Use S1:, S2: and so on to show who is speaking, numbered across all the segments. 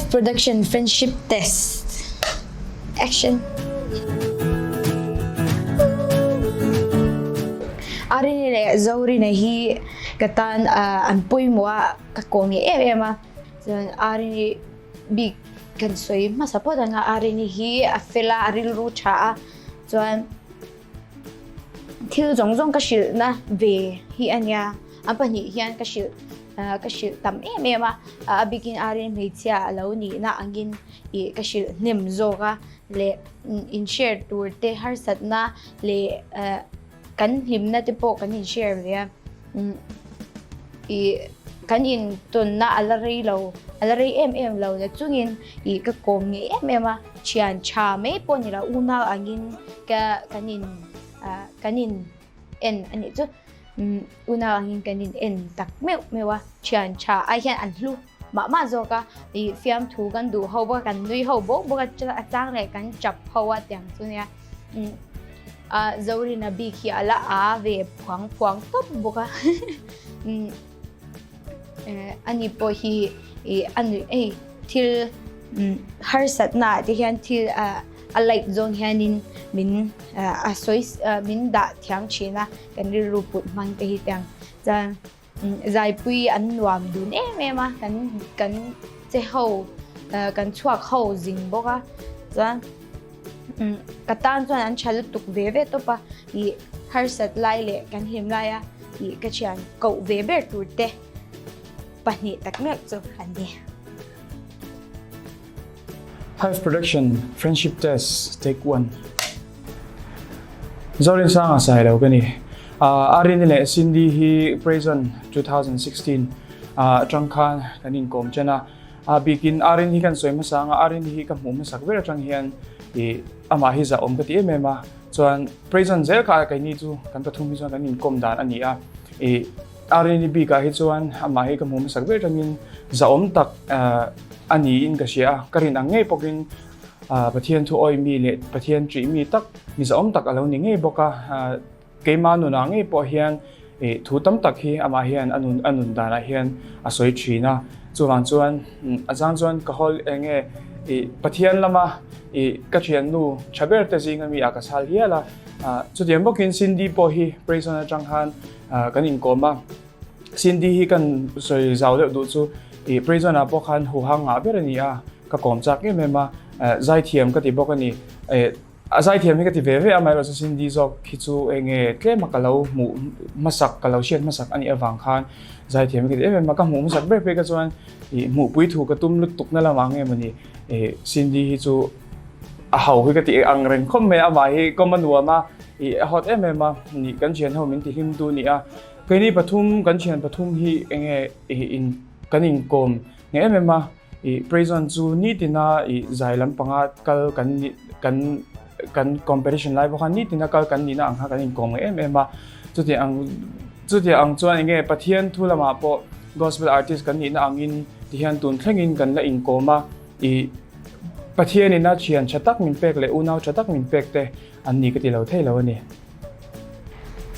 S1: Hive Production Friendship Test Action Arini leh Zorina hi ka tan an pawimawh a, ka kawm ngei em em a. Chuan Arini bik kan sawi hmasa phawt ang a, Arini hi a fel a, a rilru tha a, chuan thil zawng zawng ka hrilhna ve hi a nia. An pahnih hian ka hrilh ka hrilh tam em em a, a bikin Arin hmeichhia a lo nihna angin ih ka hrilh hnem zawk a leh in share tur te harsatna leh kan hlimna te pawh kan in share ve a ih kan intawnna a la rei lo a la rei em em lo na chungin ih ka kawm ngei em em a thian tha mai pawh ni lo unau angin ka kan in kan in en a nih chu unau angin kan in en tak meuh meuh a thian tha ai hian an hlu mah mah zawk a ih fiamthu kan duh ho bawk a kan nui ho bawk bawk a a chang leh kan chap ho a tiang chu nia a Zorina bik hi a la a ve phuang phuang tawp bawk a ani pawh hi ih a nuih ei thil harsatna ah te hian thil ah A light zawng hianin min a sawi min dah thiam thin a, kan rilru put hmang te hi tiang chuan zaipui an nuam dun em em a, kan kan che ho kan chhuak ho zing bawk a, chuan ka tan chuan an tha lutuk ve ve tawp a, ih harsat lai leh kan hlim lai a ih ka thian koh ve ber tur te pahnih tak meuh chu an ni.
S2: Hive Production Friendship Test Take One Zorinsanga Sailo ka ni. Arini leh Cindy hi Prison 2016 atang khan kan inkawm chen a. A bikin Arini hi kan sawi hmasa anga Arini hi ka hmuh hmasak ber atang hian i amah hi zahawm ka ti em em a. Chuan Prison zel kha keini chu kan pathum hi chuan kan inkawm dan a ni a. I Arini bikah hi chuan amah hi ka hmuh hmasak ber atangin zahawm tak a niin ka hria a, ka rin ang ngei pawkin Pathian thu awi mi leh Pathian ṭih mi tak, mi zahawm tak a lo ni ngei bawk a. Keimah nunah ngei pawh hian thu tam tak hi amah hian a nun a nun danah hian a sawi ṭhin a. Chuvang chuan a zang chuan ka hawl eng nge Pathian lama ka ṭhiannu ṭha ber te zinga mi ah ka chhal hial a. Chutiang bawkin Cindy pawh hi Prison aṭang khan Kan inkawm a, Cindy hi kan sawi zau deuh duh chu ih prison ah pawh khan huhang ngah ber a ni a, ka kawm chak em em a, zaithiam ka ti bawk a ni. A zaithiam hi ka ti ve ve a, amaherawhchu Cindy zawk hi chu eng nge tlem a ka lo hmuh hmasak, ka lo hriat hmasak a nih avang khan zaithiam hi ka ti em em a, ka hmuh hmasak ber phei kha chuan ih hmuhpui thu ka tum lutuk na lamah nge mawni ih Cindy hi chu a ho hi ka ti ang reng khawp mai a, amah hi kawm a nuam a, ih a hawt em em a, nih kan thian ho min ti hlim tu a ni a, keini pathum kan thian pathum hi eng nge ih in kan inkawm nge em em a, ih prison chu nitina ih zai lampanga kal kan nih kan kan competition lai pawh khan nitina kal kan nihna ang kha kan inkawm nge em em a, chuti ang chuti ang chuan eng nge Pathian thu lamah pawh gospel artist kan nihna angin tihian tun thlengin kan la inkawm a. I Pathianin a thian tha tak min pek leh unau tha tak min pek te an ni ka ti lo thei lo a ni.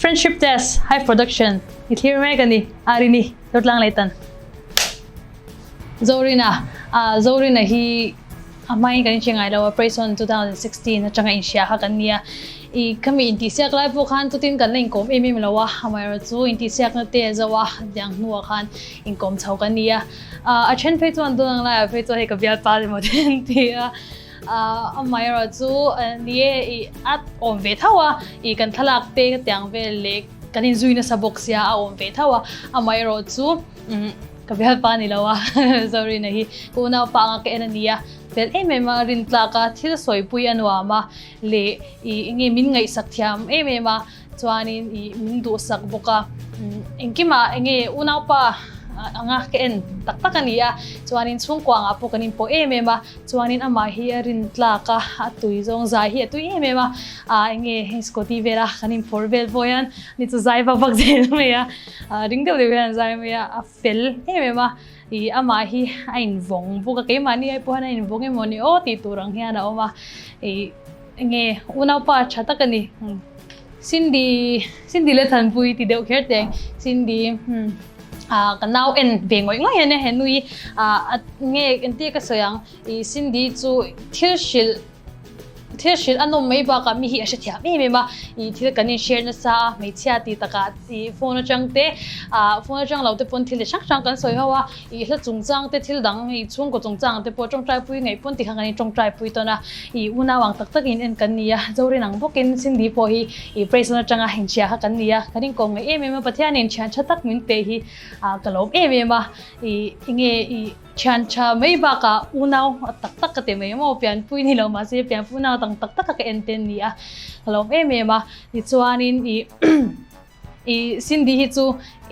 S3: Friendship Test, High Production, i thlir mek a ni, Arini, Lotlang leh tan. Zorina, ah Zorina hi a hmain kan inhre ngai lo a, Praise On 2016 atanga inhria kha kan nia. I khami intihsiak lai pawh khan chutin kan la inkawm em em lo a, amaherawhchu intihsiakna te a zo a, tiang hnuah khan inkawm chho kan ni a. A then phei chuan tun ang laiah phei chuan hei ka bialpa emaw te an ti a, amaherawhchu ni e ih a awm ve tho a, ih kan thlalak te ka tiang vel leh kan inzui nasa bawk sia a awm ve tho a, amaherawhchu ka bialpa ni lo a Zorina hi ka unaupa anga ka en a ni a, fel em em a rintlak a thil sawipui a nuam a leh ih enge min ngaihsak thiam em em a. Chuanin i min duhsak bawk a, engkimah enge unaupa anga ka en tak tak a ni a, chuanin chhungkua angah pawh kan inpawh em em a, chuanin amah hi a rin tlak a, a tui zawng zai hi a tui em em a, ah enge hei scooty vela kan inphawrh vel pawh hian ni chu zai vak vak zel mai a, ring deuh deuh hian a zai mai a, a fel em em a, i amah hi a invawng bawk a, keimahni ai pawh hian a invawng emaw ni aw tih tur ang hian a awm a, i. Enge unaupa tha tak a ni. Cindy, Cindy leh Thanpui ti deuh kher teng. Cindy, hmm. Ka nau en ve ngawih ngawih hian he nui a nge engtia ka sawi ang i Cindy chu thil hrilh thil hrilh a nawm mai bakah mi hi a hrethiam em em a i thil kan in share nasa a hmeichhia tih takah i phone atang te ah phone atang lo te pawn thil chi hrang hrang kan sawi ho a i hla chungchang te thil dang i chhungkaw chungchang te pawh tawngtai pui ngaih pawn tikhan kan in tawngtai pui tawn a i unau ang tak tak in en kan ni a Zorin ang bawkin Cindy pawh hi I praise na atanga inchhia kha kan ni a, kan inkawm ngaih em em a, Pathianin thian tha tak min pe hi ka lawm em em a, i enge i thian tha mai bakah unau tak tak ka ti mai maw, pianpui ni lo mahse pianpui unau dang tak tak a ka en te an ni a, ka lawm em em a, tichuanin i i Cindy hi chu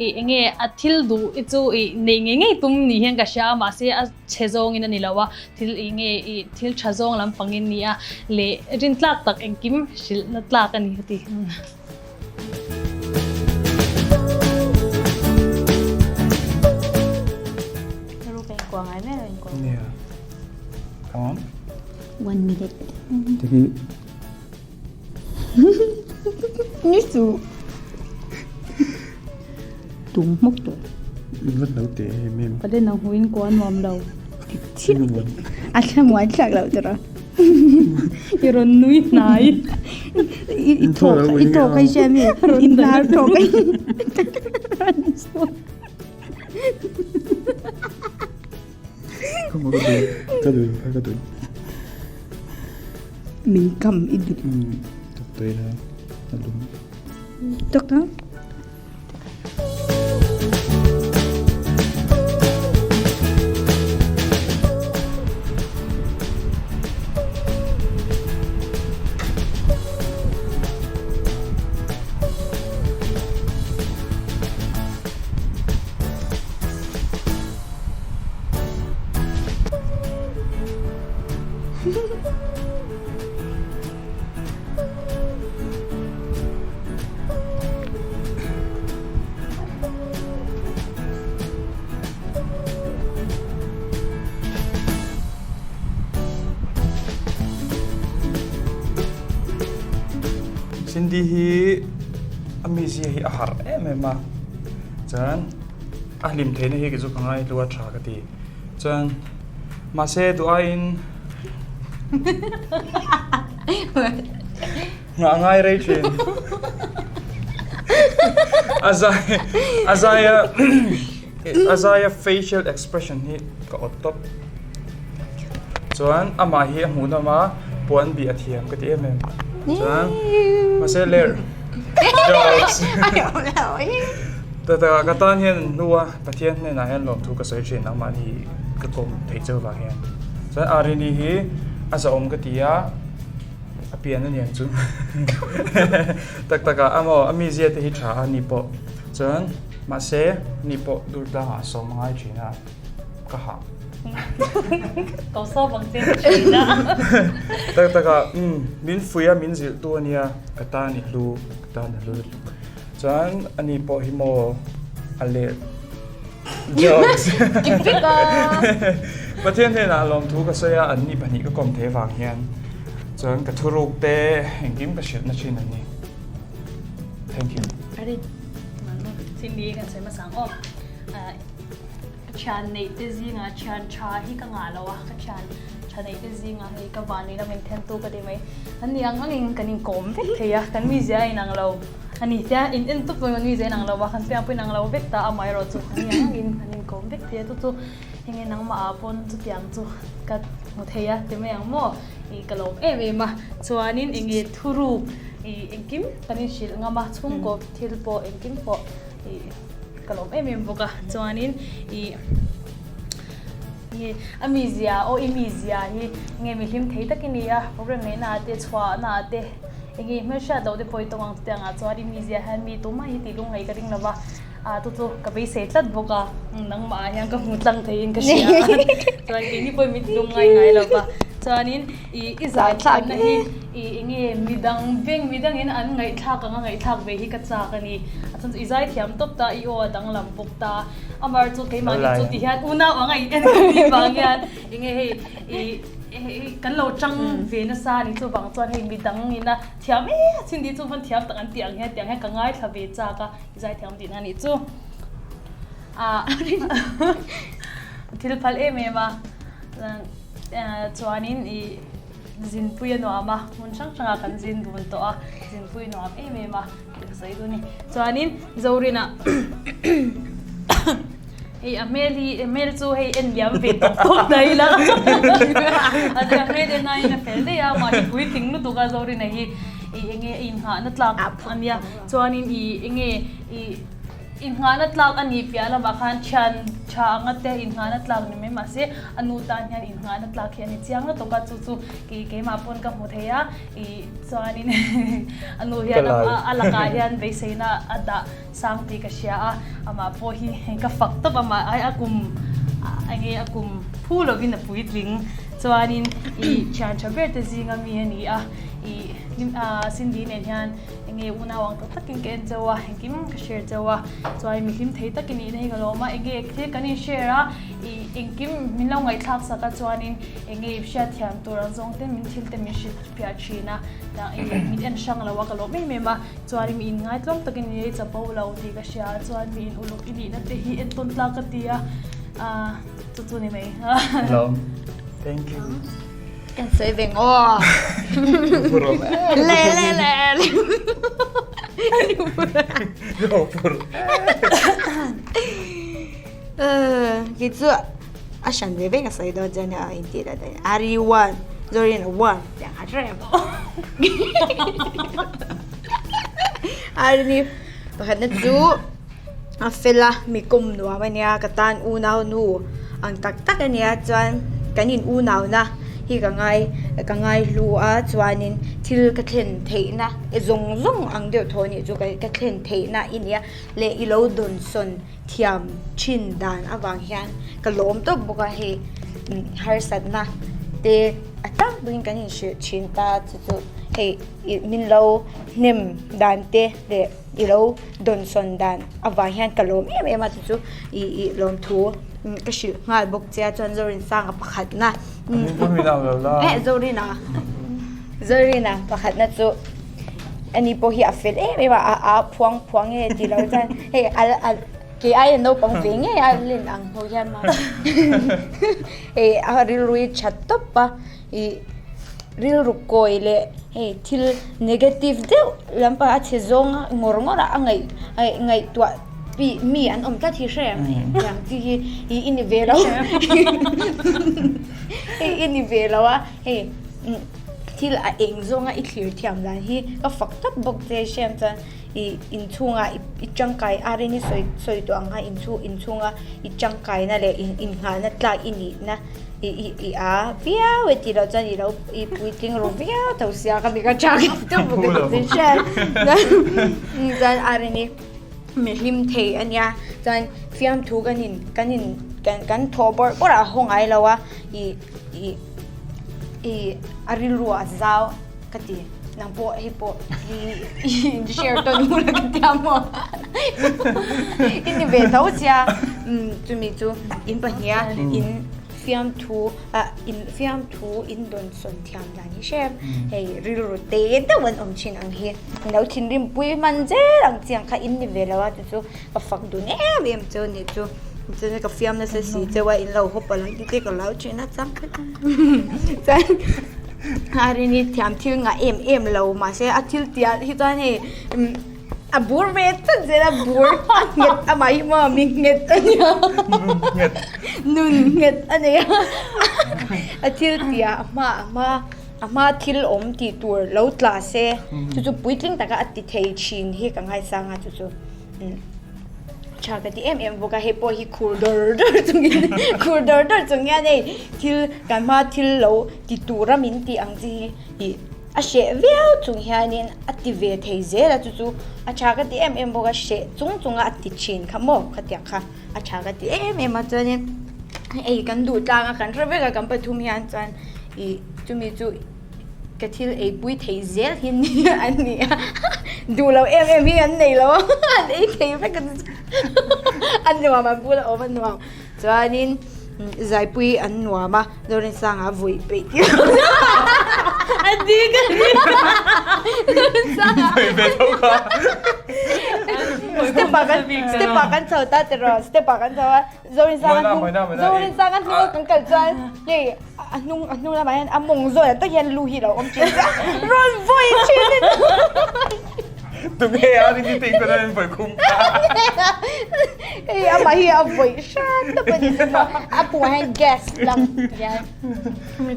S3: i enge a thil duh hi chu i neih ngei ngei tum ni hian ka hria a, mahse a chhe zawngin a ni lo a, thil i nge i thil tha zawng lampangin ni a leh rintlak tak engkim hrilhna tlak a ni ka ti.
S2: Yeah. Come on.
S1: One minute.
S2: Tiki.
S1: Ni su. Tum hmuk tur.
S2: Vat lo te em em.
S3: Pade nang huin ko anuam lo.
S1: A thla muan thlak lo tur a.
S3: I rawn nui hnai.
S1: I thawk i thawk ai sia mi. I hnar thawk ai.
S2: Ka dui ka dui ka dui.
S1: Min kam i dui.
S2: Tak tui la a lum.
S1: Tak a.
S2: Cindy hi a mizia hi a harh em em a chuan A hlim theihna hi kei chu ka ngai hlu a tha ka ti. Chuan mahse duh aiin nghah ngai rei thin. A zai a zaia a zaia facial expression hi ka awt tawp. Chuan amah hi a hmuh nawm a puan bih a thiam ka ti em em. Chuan mahse ler jokes. Tata ka tan hian an hnu a Pathian hnenah hian lawmthu ka sawi thin nangmahni ka kawm theih cheu vang hian. Chuan Arini hi a zahawm ka ti a a pian a niang chu tak tak ah amaw a mizia te hi tha a ni pawh chuan mahse ni pawh dur tlangah a sawm ngai thin a. Ka hah.
S3: Ko sawp ang che thin a.
S2: Tak tak ah min fui a min zilh tu ania ka tan i hlu ka tan a hlu lutuk. Chuan ani pawh hi maw a let jokes. Pathian hnenah lawmthu ka sawi a an ni pahnih ka kawm thei vang hian chuan ka thuruk te engkim ka hrilhna thin an ni. Thank you.
S3: Cindy kan sawi hmasa ang aw. Ka thian neih te zingah thian tha hi ka ngah lo a, ka thian tha neih te zingah hei ka van ila min then tu ka ti mai. An ni ang angin kan inkawm vek thei a, kan mizia a inang lo a ni tia in en tup kan mizia a inang lo a, kan piang pawh a inang lo vek ta amaherawh chu an ni ang angin kan inkawm vek thei a, chu chu enge nangmah ah pawn chutiang chu ka hmu thei a ti mai ang maw ih ka lawm em em a, chuanin enge thuruk ih engkim kan inhrilh ngam a, chhungkaw thil pawh engkim pawh ih. Ka lawm em em bawk a, chuanin ih nge a mizia aw i mizia hi nge mi hlim thei tak i ni a, program neih na ah te chhuah na ah te enge hmelhriat loh te pawh i tawng ang chutiang ah chuan i mizia hian mi tumah hi tih lung ngaih ka ring lo va, ah chu chu ka beisei tlat bawk a, nangmah ah hian ka hmu tlang theiin ka hria a, chuan keini pawhin mi ti lung ngai ngai lo va, chuanin ih i zai thiamna hi ih enge midang beng midangin an ngaihthlak ang a ngaihthlak ve hi ka chak a ni. A chhan chu i zai thiam tawp ta, i aw a danglam bawk ta. Amar chu keimahni chu ti hian unau anga i en ka tih vang hian enge hei i hei kan lo chang ve nasa a ni chuvang chuan hei midang ina thiam e a chhin tih chu hman thiam tak an tih ang hian tiang hian ka ngaithla ve chak a, i zai thiam tihna a nih chu. Thil phal em em a, chuanin i zinpui a nuam a, hmun hrang hrangah kan zin dun tawh a, zinpui a nuam em em a tih ka sawi dun a ni. Chuanin Zorina hei a hmel hi a hmel chu hei en liam ve tawp tawp ta ila a hmel en aiin a fel daih a, mahni puitling lutuk a Zorina hi i enge a inngahna tlak a nia, chuanin i enge i. Inngahna tlak a nih piah lamah khan thian tha anga te inngahna tlak ni mai mahse a nu tan hian inngahna tlak hi a ni chiang lutuk a, chu chu kei keimah pawn ka hmu thei a, ih chuanin a nu hian a lakah hian beiseina a dah sang tih ka hria a, amah pawh hi ka fak tawp amah ai a kum enge a kum phu lovin a puitling chuanin ih thian tha ber te zinga mi a ni a, ih Cindy nen hian. Enge unau ang tak takin ka en chauh a, engkim ka share chauh a, chuan mi hlim thei takin ih na hi ka lawm a, enge thil kan in share a, ih engkim min lo ngaihthlak sak a chuanin enge i hriat thiam tur ang zawng te min thil te min hrilh phiah thin a, ih min en hrang lo a ka lawm em em a, chuan mi in ngaitlawm takin i ei chapo lo tih ka hria a, chuan mi in uluk i nihna te hi entawn tlak ka ti a, ah chu chu ni mai.
S2: Lawm. Thank you.
S1: Kan sawi veng aw. Le le le le. Ki chu a hran ve ve ka sawi dawn chuan a intih la daih. Ari one, Zorin one tiang kha hre em. Ari ni pakhatna chu a fel a, mi kawm nuam a nia, ka tan unau nu ang tak tak a nia chuan kan in unau na hi ka ngai ka ngai hlu a chuanin thil ka thlen theih na zawng zawng ang deuh thaw anih chu ka thlen theih na i nia leh i lo dawnsawn thiam thin dan avang hian ka lawm tawp bawk a hei harsatna te a tlangpuiin kan inhrilh thin ta chu chu hei ih min lo hnem dan te leh. I lo dawnsawn dan avang hian ka lawm em em a chu chu i i lawmthu ka hrilh nghal bawk che a chuan Zorinsanga pakhatna eh Zorina Zorina pakhatna chu ani pawh hi a fel em em a a a phuang phuang nge tih loh chuan hei a a kei aia naupang ve ngei a len ang ho hian mah hei a rilru hi tha tawp a ih rilru kawi leh hei thil negative deuh lampang a chhe zawng ngawr ngawr a a ngaih ngaihtuah pi mi an awm tlat hi hre ang tiang chi hi ih i ni ve lo hei i ni ve lo a hei thil a eng zawnga i thlir thiam dan hi ka fak tawp bawk che hriat chuan ih inchhungah i tangkai ar in i sawi sawi tawh ang kha inchhung inchhunga i tangkaina leh inngahna tlak i nihna. I i i a viau e tih loh chuan i lo i puitling ru viau tho sia ka mi ka chak deuh bawk a ti hriat chuan a rini mi hlim thei a nia chuan fiamthu kan in kan in kan kan thawh bawrh bawrh a haw ngai lo a i i i a rilru a zau ka ti nang pawh hei pawh i i in share tawn hmur a ka tia maw i ni ve tho sia chumi chu in pahniha in fiamthu ah in fiamthu in dawn sawn thiam dan hi hrem hei rilru te deuh an awm thin ang hi lo thinrim pui hman zel ang chiang kha in ni ve lo a chu chu ka fak dun em em chu a nih chu chuan ka fiam nasa si cheu a in lo hawp a lo ti ka lo thin a chang kha chuan a rini thiam thil ngah em em lo mahse a thil tiah hi chuan hei a bur ve tlat zel a bur a nghet amah hi maw mi nghet a nia nun nghet a nei a a thil tiah a hma a hma a hma thil awm tih tur lo tla se chu chu puitling taka a ti thei thin hi ka ngaisang a chu chu. Tha ka ti em em bawk a, hei pawh hi khur dawr dawr chungin khur dawr dawr chung hian hei thil kan hma thil lo ti tura min tih ang chi hi ih a hreh viau chung hianin a ti ve thei zel a chu chu a tha ka ti em em bawk a hreh chung chunga a ti thin kha maw khatiang kha a tha ka ti em em a chuanin hei kan duh tlang a kan hre vek a kan pathum hian chuan ih chumi chu. Ka thil eipui thei zel hi an ni a, duh loh em em hi an nei lo a, an ei thei vek a a nuam an bula awm a nuam. Chuanin zaipui an nuam a, Zorinsanga vawi peih tir
S3: A dik a ni.
S2: Vawi ve tho kha.
S1: Step ah kan step ah kan chho ta tiraw step ah kan chho a Zorinsangan hnung Zorinsangan hnung a kan kal chuan hei a hnung a hnung lamah hian a mawng zawn ah tak hian lu hi a lo awm thin a rawn vawi thin in
S2: Tunge a rin i tih kawt a in vawi khum ta.
S1: Hei amah hi a vawi hran tawp a ni chu maw a pumah hian gas lang hian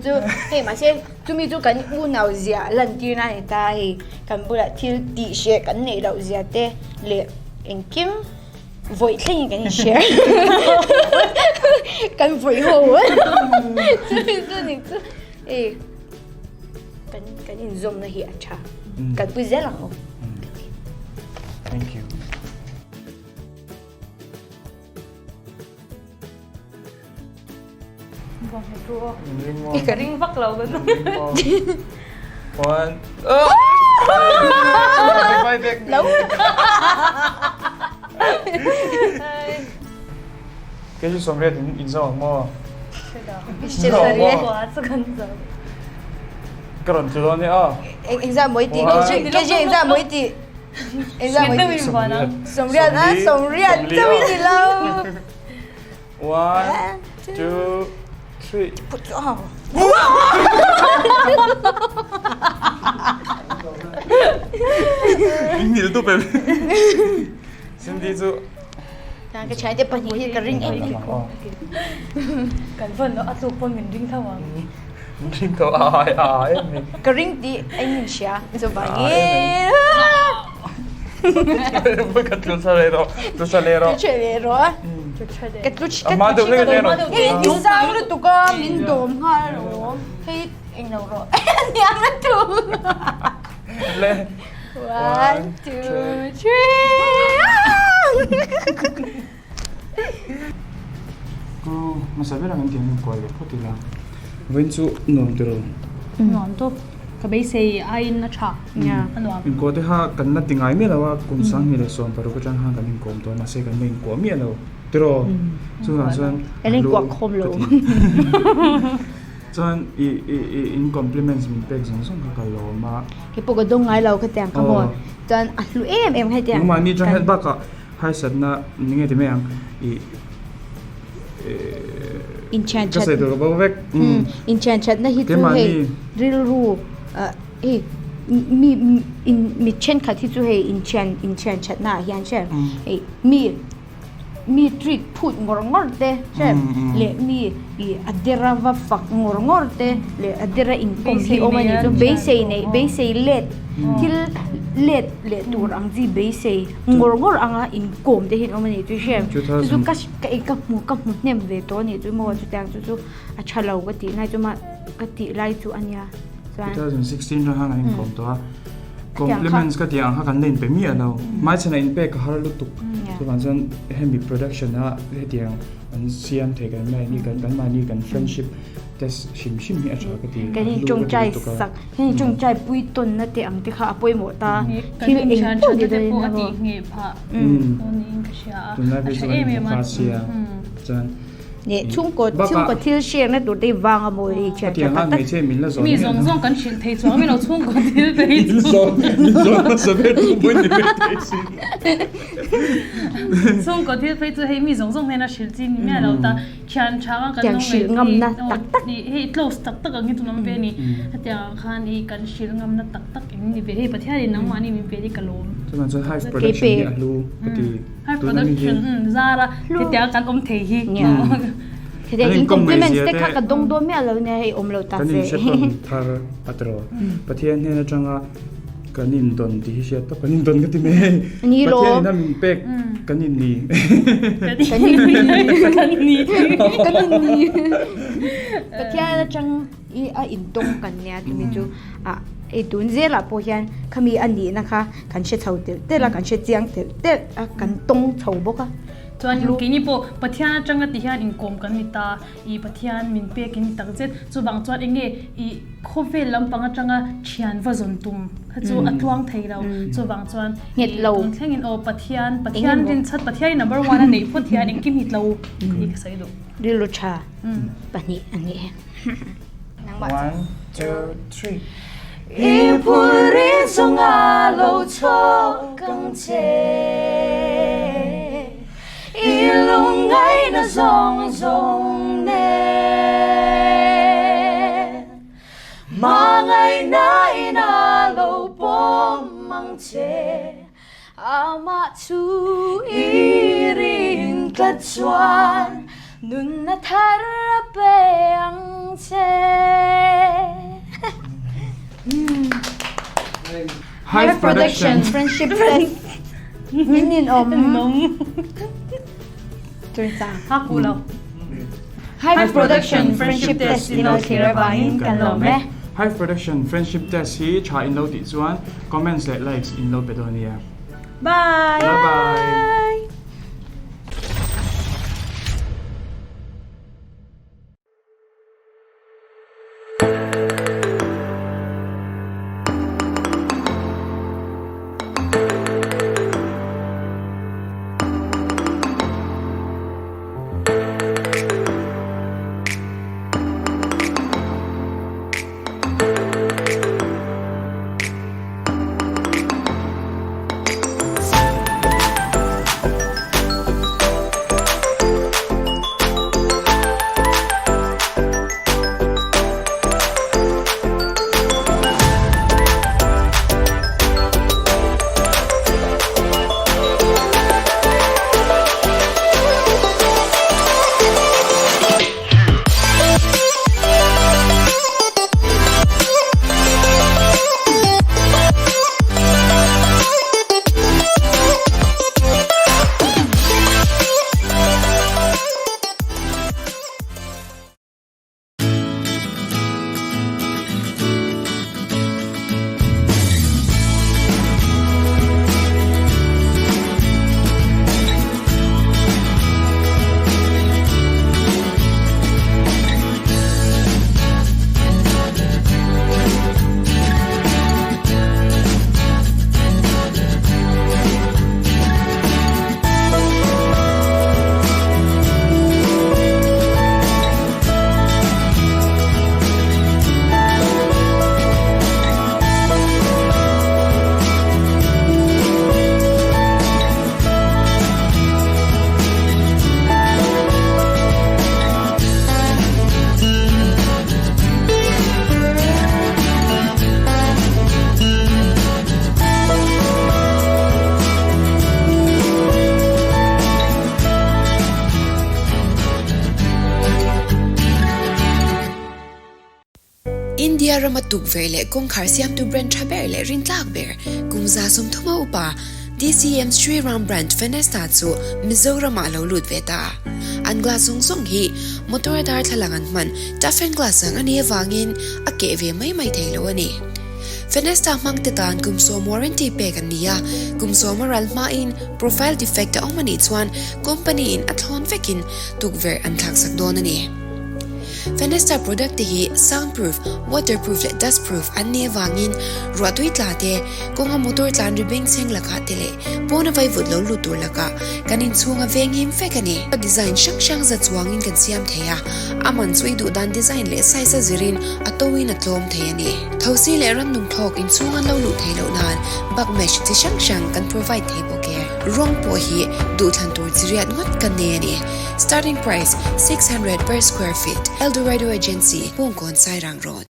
S1: chu hei mahse chumi chu kan unau zia lantir na a ni ta hei kan bulah thil tih hreh kan neih loh zia te leh engkim vawi thlengin kan in share kan vawi ho chumi chu ni chu hei kan kan inzawmna hi a tha kan pui zel ang aw
S2: Thank you.
S3: Ka ring vak lo kan.
S2: One.
S1: Lo.
S2: Kei chu sawmriat in in zo ang maw? Ka rawn tlu dawn e aw.
S1: Engzah mawi tih kei chu engzah mawi tih engzah mawi tih sawmriat a sawmriat chauh i ni lo.
S2: One, two, three. Min hil dup em? Cindy chu.
S1: Ka thiante pahnih hi ka ring em em.
S3: Kan vawn loh a tluk pawn min ring tho ang.
S2: Min ring tho a ai a ai em ni.
S1: Ka ring tih a in hria chuvangin.
S2: Ka tlu tha leh rawh tlu tha leh rawh.
S1: Tlu tha leh rawh. Ka tlu
S2: A hma deuh hlek a nia rawh.
S1: Hei i sang lutuk a min dawm nghal rawh. Hei englo rawh. Nia la tu.
S2: Le.
S1: One, two, three.
S2: Ku hmasa ber ang tiang in kual leh phawt ila. Vawiin chu nuam tiro.
S3: Nuam tawp. Ka beisei aiin a tha. A nuam.
S2: Inkuah te kha kan la ti ngai miah lo a, kum 2016 atang khan kan inkuam tawh a, mahse kan la inkuah miah lo tiro. Chuvang chuan
S1: Kan inkuah khawm lo.
S2: Chuan i i i in compliments min pek zawng zawng kha ka lawm a.
S1: Keipawh ka dawng ngai lo khatiang kha maw. Chuan a hlu em em hetiang.
S2: Nangmahni atang hian bakah Harsatna ni nge ti mai ang i
S1: Inthian
S2: ka sawi tur ka bo vek.
S1: Inthian thatna hi chu hei rilru hei mi in mi thenkhat hi chu hei inthian inthian thatna ah hian hre hei mi mi treat phut ngawr ngawr te hre leh mi ih a dera va fak ngawr ngawr te leh a dera inkawm hi awm a ni chu beisei neih beisei let thil let leh tur ang chi beisei ngawr ngawr anga inkawm te hi an awm a ni chu hriat chu chu ka ka ei ka hmu ka hmu hnem ve tawh a ni chu maw chutiang chu chu a tha lo ka tih lai chu mah ka tih lai chu a nia chuan
S2: 2016 atang khan an inkawm tawh a compliments ka tih ang kha kan la inpe miah lo hmaichhanah inpek ka har lutuk chuvang chuan hemi production a hetiang an siam thei kan mahni kan kan mahni kan friendship test hrim hrim hi a tha ka ti
S1: kan in tawngtai sak kan in tawngtai pui tawnna te ang te kha a pawimawh ta thil eng pawh ni dawn
S3: in a tih ngheh phah niin ka hria a a tha em em a
S2: chuan
S1: leh chhungkaw chhungkaw thil hriatna tur te hi vang a maw i thian tha tak tak
S3: mi zawng zawng kan hrilh thei chuang mi lo chhungkaw thil phei chu
S2: min zawn hmasa ber tu pawh ni ve thei si
S3: chhungkaw thil phei chu hei mi zawng zawng hnena hrilh chi ni miah lo ta Thian tha a kan
S1: Tiang
S3: lo ngaih
S1: hrilh ngamna tak tak.
S3: Hei hei close tak tak ang hi chu awm ve a ni. Hetiang ah khan hei kan hrilh ngamna tak tak eng ni ve. Hei Pathianin nangmahni min pe hi ka lawm.
S2: Chuvang chuan Hive production hi a hlu ka ti.
S3: Hive production zar a hetiang kan awm thei hi.
S1: Hetiang in compliments te kha ka dawng dawn miah lo nia hei awm lo ta
S2: se. Kan inhre tawn thar a tiraw. Pathian hnen atanga Kan indawn tih hi hriat tawp, kan indawn ka ti mai hei.
S1: Ni lo.
S2: Pathian in a min pek kan in ni.
S1: Kan in ni.
S3: Kan ni.
S1: Kan in ni. Pathian atang i a intawng kan nia chumi chu ah hei tun zelah pawh hian khami a nihna kha kan hre chho telh telh a, kan hre chiang telh telh a, kan tawng chho bawk a.
S3: Chuan keini pawh Pathian atanga ti hian inkawm kan ni ta. I Pathian min pek in tak zet. Chuvang chuan enge i khawvel lampang atanga thian va zawn tum kha chu a tluang thei lo. Chuvang chuan i tun thleng in aw Pathian, Pathian rinchhat, Pathian i number one a neih phawt hian engkim hi tlo tih ka sawi duh.
S1: Rilru tha pahnih a ni e.
S2: One, two, three.
S4: I phur ri zawnga lo chhawk ang che.
S1: lungngaihna zawng zawng nen Hmangaihna in a lo pawm ang che Amah chu i rin tlat chuan nunna thar a pe ang che.
S2: Hive Production
S1: Friendship Test In in awm Hive Production Friendship Test in lo thlir avangin kan lawm e.
S2: Hive Production Friendship Test hi tha in lo tih chuan comments leh likes in lo pe dawn nia.
S4: Bye!
S2: Bye bye!
S5: India rama tukverh leh kawngkhar siamtu brand tha ber leh rintlak ber kum 30 a upa DCM Sri Ram brand Fenesta chu Mizoramah a lo lut ve ta. An glass zawng zawng hi motor a darthlalang an hman toughen glass ang a nih avangin a keh ve mai mai thei lo a ni. Fenesta hmangte tan kum sawm warranty pek an ni a, kum sawm a ral hmain profile defect a awm a nih chuan company in a thlawn vekin tukverh an thlaksak dawn a ni. Fenesta product te hi soundproof, waterproof leh dustproof an nih avangin ruahtui tla te, kawnga motor tlan ri bengchheng lakah te leh pawna vaivut lo lut tur lakah kan inchhunga veng him fek a ni. Design hrang hrang za chuangin kan siam thei a, a man chu i duh dan design leh size a zirin a toin a tlawm thei a ni. Thosi leh rannung thlawk inchhung an lo luh theih loh nan bug mesh chi hrang hrang kan provide thei bawk e. Rawng pawh hi duhthlan tur chi riat ngawt kan nei a ni. Starting price, 600 per square feet, Eldorado Agency, Hmungkawn Sairang Road.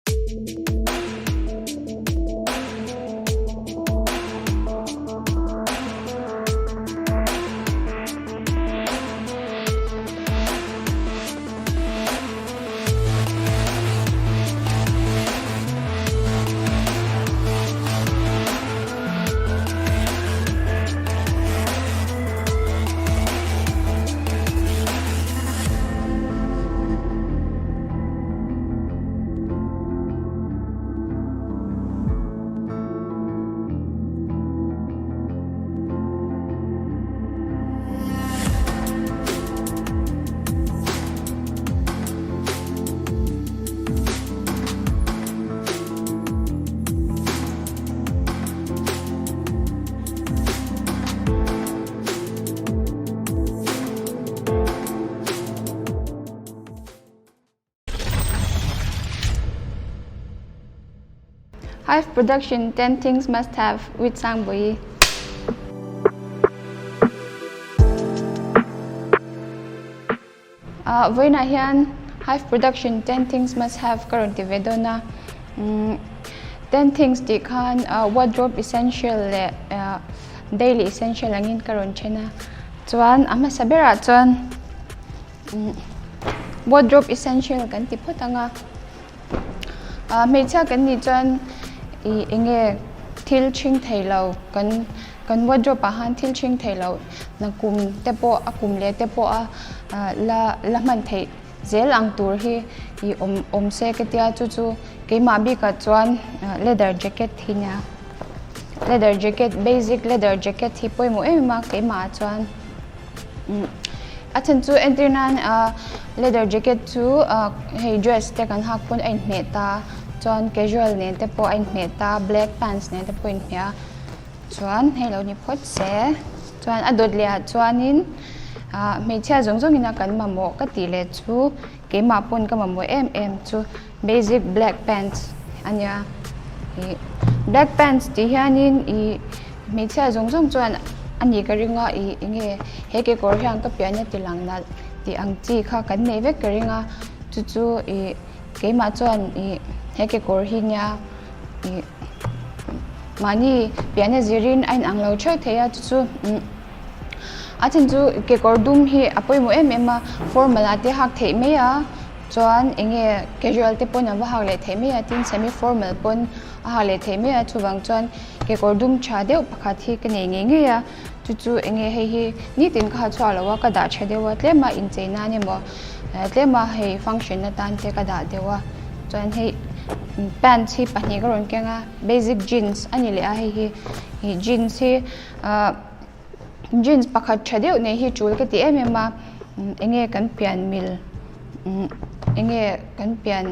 S6: Hive Production 10 Things Must Have with Sang Bui. Vawiinah hian Hive Production Ten Things Must Have ka rawn ti ve dawn a. Ten Things tih khan wardrobe essential leh daily essential angin ka rawn then a. Chuan a hmasa berah chuan wardrobe essential kan ti phawt ang a. Hmeichhia kan nih chuan ih eng nge thil ṭhing thei lo kan kan wardrobe ah khan thil ṭhing thei lo na kum te pawh a kum leh te pawh a la la hman theih zel ang tur hi ih awm awm se ka tia chu chu keimah bikah chuan leather jacket hi nia leather jacket basic leather jacket hi pawimawh em em a keimah ah chuan. A chhan chu entir nan ah leather jacket chu ah hei dress te kan hak pawn a inhmeh ta chuan casual nen te pawh a inhmeh ta black pants nen te pawh a inhmeh a chuan hei lo ni phawt se chuan a dawt leh ah chuanin ah hmeichhia zawng zawng ina kan mamawh ka tih leh chu keimah pawn ka mamawh em em chu basic black pants a nia ih black pants tih hianin ih hmeichhia zawng zawng chuan a nih ka ring a ih eng nge he kekawr hian ka pian a ti lang nalh tih ang chi kha kan nei vek ka ring a chu chu ih keimah chuan ih he kekawr hi nia ih mahni pian a zirin a inang lo theuh thei a chu chu umm a then chu kekawr dum hi a pawimawh em em a formal ah te hak theih mai a. Chuan eng nge casual te pawn a va hak leh theih mai a, tin semi formal pawn a hak leh theih mai a, chuvang chuan kekawr dum tha deuh pakhat hi ka nei ngei ngei a, chu chu eng nge hei hi nitin ka ha chhuak lo a, ka dah tha deuh a, tlema inchei nan emaw tlema hei function atan te ka dah deuh a, chuan hei pants hi pahnih ka rawn keng a, basic jeans a ni leh a hei hi ih jeans hi ah Jeans pakhat tha deuh nei hi tul ka ti em em a eng nge kan pian mil eng nge kan pian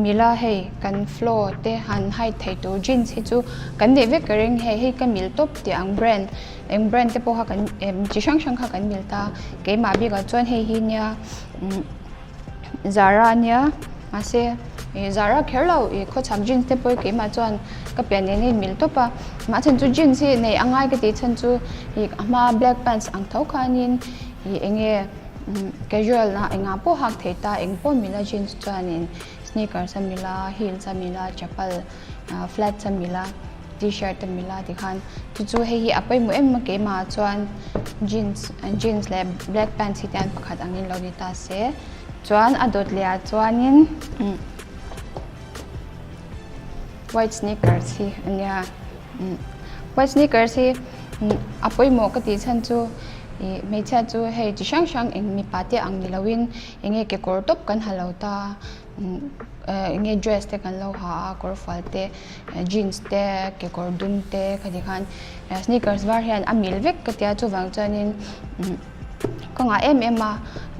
S6: mil a hei kan flow te han hide thei tur jeans hi chu kan neih vek ka ring hei hei ka mil tawp tih ang brand eng brand te pawh kha kan chi hrang hrang kha kan mil ta keimah bikah chuan hei hi nia. Zara ania mahse ih Zara kher lo ih khawchhak jeans te pawh hi keimah chuan ka pian nen a inmil tawp a mah chhan chu jeans hi nei a ngai ka tih chhan chu ih a hma black pants ang tho khanin ih eng nge casual ah engah pawh hak thei ta eng pawh mila jeans chuanin sneakers a mila heels a mila chapal flats a mila. T-shirt a mila tikhan chu chu hei hi a pawimawh em a keimah ah chuan jeans jeans leh black pants hi te an pakhat angin lo ni ta se chuan a dawt leh ah chuanin white sneakers hi a nia white sneakers hi a pawimawh ka tih chhan chu ih hmeichhia chu hei chi hrang hrang eng mipa te ang ni loin eng nge kekawr tawp kan ha lo ta. Eng nge dress te kan lo ha a kawr fual te jeans te kekawr dum te khati khan sneakers var hian a mil vek ka tia chuvang chuanin ka ngah em em a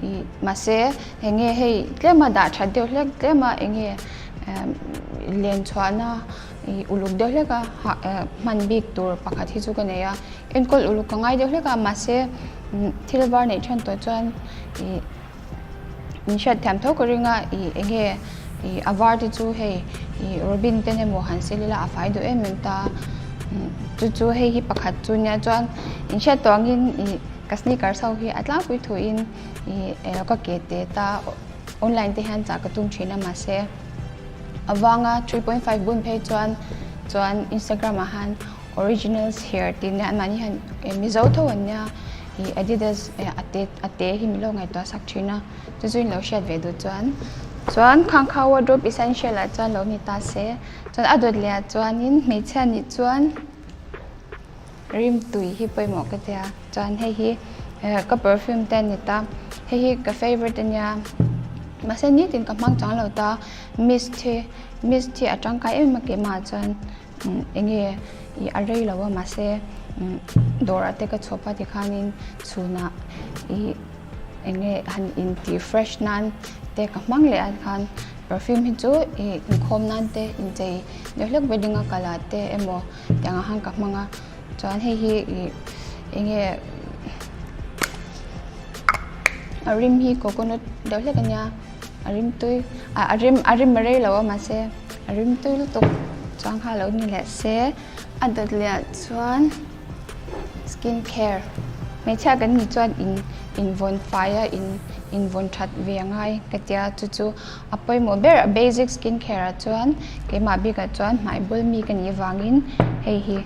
S6: ih mahse eng nge hei tlema dah that deuh hlek tlema eng nge len chhuahna ih uluk deuh hlek a hman bik tur pakhat hi chu ka nei a enkawl uluk ka ngai deuh hlek a mahse thil var neih then tawh chuan ih. Min hriat thiam tho ka ring a, ih eng nge ih a var te chu hei ih robin ten emaw han sel ila a fai duh em em ta chu chu hei hi pakhat chu nia chuan in hriat tawh angin ih ka sneakers ho hi a tlangpui thuin ih ka ke te ta online te hian chah ka tum thin a mahse a vanga 3.5 bun phei chuan chuan Instagram ah han Originals here tih nia anmahni hian Mizo tho an nia ih Adidas a te a te hi min lo ngaihtuah sak thin a chu chu in lo hriat ve duh chuan chuan khang kha wardrobe essential ah chuan lo ni ta se chuan a dawt leh ah chuanin hmeichhia nih chuan rimtui hi pawimawh ka tia chuan hei hi ka perfume te a ni ta hei hi ka favourite a nia mahse nitin ka hmang chang lo ta mist hi mist hi a tangkai em em a keimah ah chuan. Eng nge ih a rei lo a mahse dawr ah te ka chhawp a tikhanin chhunah ih eng nge han intih fresh nan te ka hmang leh a tikhan perfume hi chu ih inkhawm nan te inchei deuh hlek wedding a kal ah te emaw tiang ang khan ka hmang a chuan hei hi ih eng nge a rim hi coconut deuh hlek a nia a rim tui ah a rim a rim a rei lo a mahse. A rim tui lutuk chuang kha lo ni leh se a dawt leh ah chuan skin care hmeichhia kan nih chuan in invawn fai a in invawn that ve a ngai ka tia chu chu a pawimawh ber a basic skin care ah chuan keimah bikah chuan hmai bul mi ka nih avangin hei hi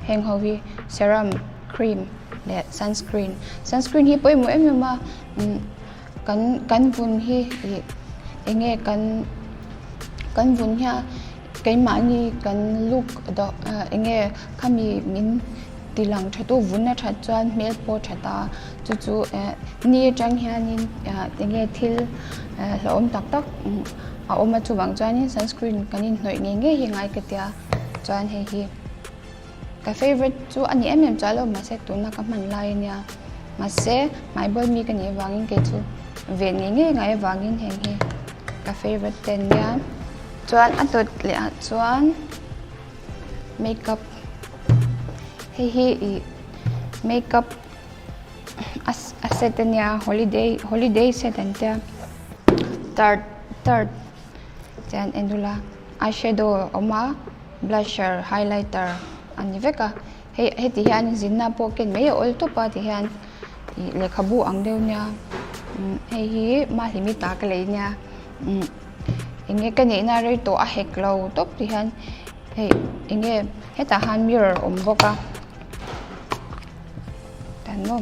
S6: heng ho hi serum cream leh sunscreen sunscreen hi pawimawh em em a umm kan kan vun hi ih eng nge kan kan vun hian keimahni kan look dawh eng nge khami min ti lang tha tu vun a that chuan hmel pawh a that a chu chu eh ni atang hianin eng nge thil hlauhawm tak tak a awm a chuvang chuanin sunscreen kan inhnawih ngei ngei hi ngai ka tia chuan hei hi ka favourite chu a ni em em chuan lo mahse tuna ka hman lai ania mahse hmai bawl mi ka nih avangin kei chu ven ngei ngei ngai avangin heng hi ka favourite te ania chuan a dawt leh ah chuan makeup hei hi ih makeup a set ania holiday holiday set an tia tart tart chuan en ula eyeshadow a awm a blusher highlighter a ni vek a hei heti hian zinna pawh ken mai a awl tawp a ti hian ih lehkhabu ang deuh nia hei hi mahlimi ta ka lei nia umm eng nge ka neihna rei tawh a hek lo tawp ti hian hei eng nge hetah han mirror a awm bawk a tan maw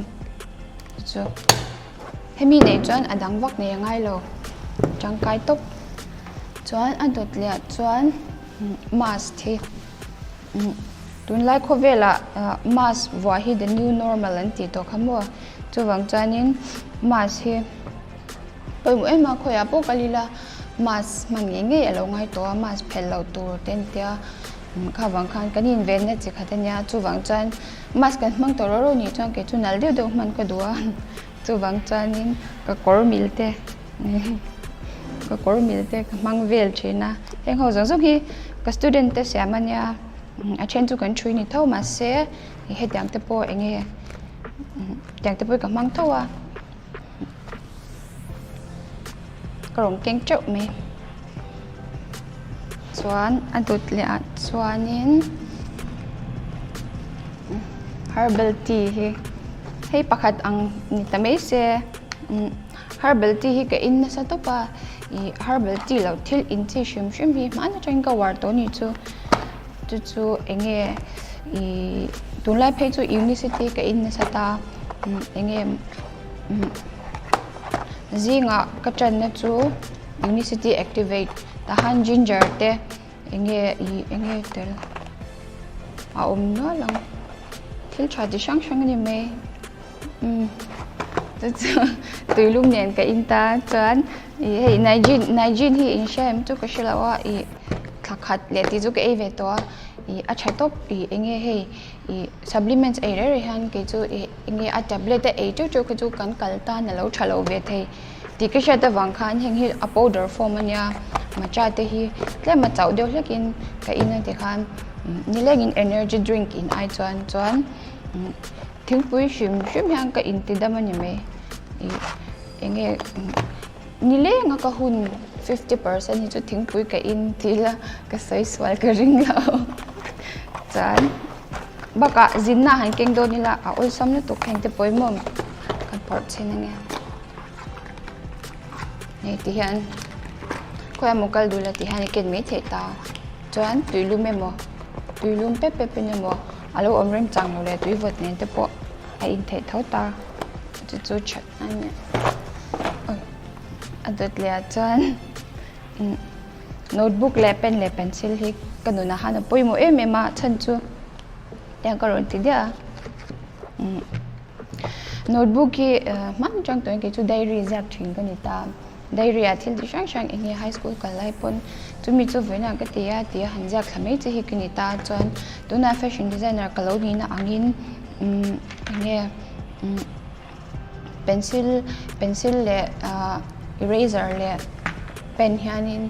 S6: chu hemi neih chuan a dang vak nei a ngai lo tangkai tawp chuan a dawt leh ah chuan mask hi tunlai khawvelah mask vuah hi the new normal an tih tawh kha maw chuvang chuanin mask hi. Pawimawh em a khawiah pawh kal ila mask hman ngei ngei a lo ngai tawh a mask phelh loh tur te an tia kha vang khan kan invenna chi khat ania chuvang chuan mask kan hmang tawh ro ro nih chuan kei chu nal deuh deuh hman ka duh a chuvang chuanin ka kawr mil te ka kawr mil te ka hmang vel thin a heng ho zawng zawng hi ka student te siam ania a then chu kan thui ni tho mahse hetiang te pawh eng nge tiang te pawh hi ka hmang tho a. Ka rawn keng teuh mai chuan a dawt leh ah chuanin herbal tea hi hei pakhat ang ni ta mai se herbal tea hi ka in nasa tawp a ih herbal tea loh thil in chi hrim hrim hi hman atangin ka uar tawh a ni chu chu chu eng nge ih tunlai phei chu unicity ka in nasa ta eng nge. Zingah ka tanna chu Unicity Activate tahan ginger te eng nge ih eng nge tel a awm nual ang thil tha chi hrang hrang a ni mai umm chu chu tuilum nen ka in ta chuan ih hei Nigene Nigene hi in hria em chu ka hre lo a ih thla khat leh tih chu ka ei ve tawh a ih a tha tawp ih eng nge hei. Ih supplements ei reng reng hian kei chu ih eng nge a tablet a ei teuh teuh kha chu kan kal tan a lo tha lo ve thei tih ka hriat avang khan heng hi a powder form a nia matcha te hi tlem a chauh deuh hlek in ka in a tikhan nilengin energy drink in ai chuan chuan thingpui hrim hrim hian ka inti dam a ni mai ih eng nge. Nileng a ka hun 50% hi chu thingpui ka in tih ila ka sawi sual ka ring lo. Chuan bakah zinna han keng dawn ila a awlsam lutuk heng te pawimawm kan phawrh chhin ange. Hei ti hian khawi emaw kal duh la ti hian i ken mai theih ta. Chuan tuilum emaw tuilum pep pep in emaw a lo awm rem chang lo leh tui vawt nen te pawh a in theih tho ta. Chu chu that. A dawt leh ah chuan notebook leh pen leh pencil hi ka nunah khan a pawimawh em em a chhan chu tiang ka rawn ti diah a notebook hi hman atang tawhin kei chu diary ziak thin ka ni ta diary ah thil chi hrang hrang eng nge high school kal lai pawn chumi chu vawiinah ka ti a tia han ziak thla mai chi hi ka ni ta chuan tunah fashion designer ka lo nihna angin eng nge. Pencil pencil leh ah eraser leh pen hianin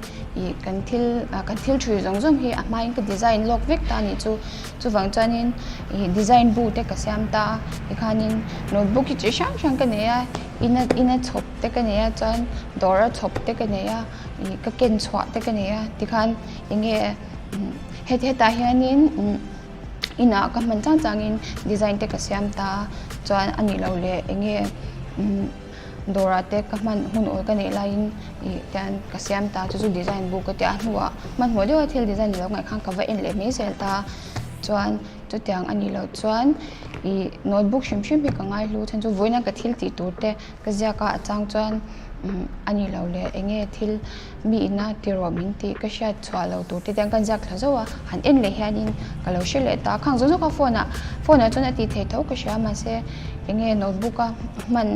S6: ih kan thil ah kan thil thui zawng zawng hi a hmain ka design lawk vek ta a nih chu chuvang chuanin ih design bu te ka siam ta a tikhanin notebook hi chi hrang hrang ka nei a ina ina chhawp te ka nei a chuan dawra chhawp te ka nei a ih ka ken chhuah te ka nei a tikhan eng nge heti hetah hianin umm. Inah ka hman chang changin design te ka siam ta a chuan a nih loh leh eng nge umm Dawrah te ka hman hun awl ka neih laiin ih tian ka siam ta chu chu design bu ka tia hnuah hmanhmawh deuha thil design ni lo ngaih khan ka va en leh mai zel ta chuan chutiang a nih loh chuan ih notebook hrim hrim hi ka ngai hlu chhan chu vawiina ka thil tih tur te ka ziak a a chang chuan umm a ni lo leh eng nge thil mi ina ti rawh min tih ka hriat chhuah lo tur te tiang ka ziak thla zauh a han en leh hianin ka lo hre leh ta khang zawng zawng kha phone ah phone ah chuan a tih theih tho ka hria mahse eng nge notebook a hman